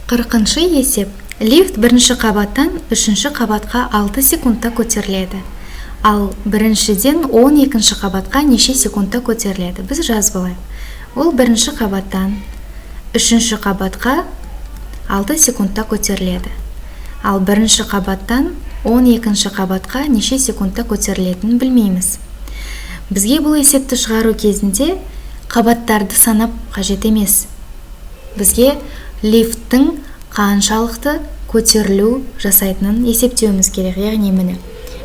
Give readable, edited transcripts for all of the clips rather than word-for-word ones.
40-шы есеп. Лифт бірінші қабаттан үшінші қабатқа 6 секундта көтеріледі. Ал біріншіден 12-ші қабатқа неше секундта көтеріледі? Біз жазып алайық. Ол бірінші қабаттан үшінші қабатқа 6 секундта көтеріледі. Ал бірінші қабаттан 12-ші қабатқа неше секундта көтерілетінін білмейміз. Бізге бұл есепті шығару кезінде қабаттарды санап қажет емес. Бізге лифттің қаншалықты көтерілу жасайтынын есептеуіміз керек. Яғни міне,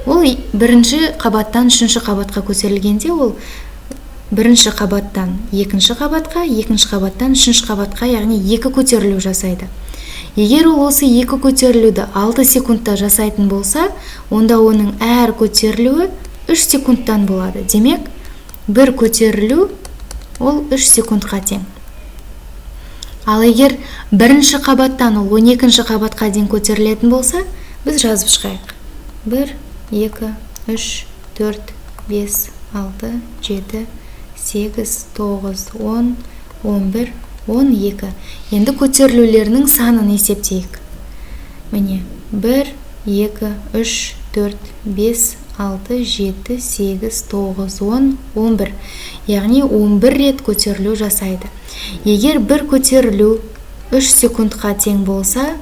ол бірінші қабаттан үшінші қабатқа көтерілгенде, ол бірінші қабаттан екінші қабатқа, екінші қабаттан үшінші қабатқа, яғни екі көтерілу жасайды. Егер ол осы екі көтерілуді 6 секундта жасайтын болса, онда оның әр көтерілуі 3 секундтан болады. Демек, бір көтерілу ол 3 секундқа тең. Ал егер бірінші қабаттан ол 12-ші қабатқа дейін көтерілетін болса, біз жазып шығайық. 1, 2, 3, 4, 5, 6, 7, 8, 9, 10, 11, 12. Енді көтерілулерінің санын есептейік. Міне, 1, 2, 3, 4, 5, 6, 7, 8, 9, 10, 11. Яғни 11 рет көтерілу жасайды. Егер бір көтерілу 3 секундқа тең болса,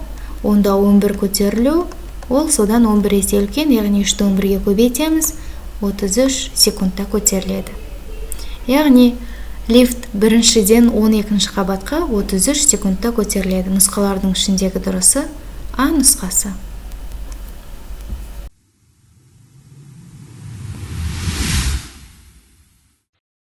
онда 11 көтерілу ол содан 11 есе үлкен, яғни 3-ті 11-ге көбейтеміз, 33 секундта көтеріледі. Яғни лифт біріншіден 12-ші қабатқа 33 секундта көтеріледі. Нұсқалардың ішіндегі дұрысы А нұсқасы.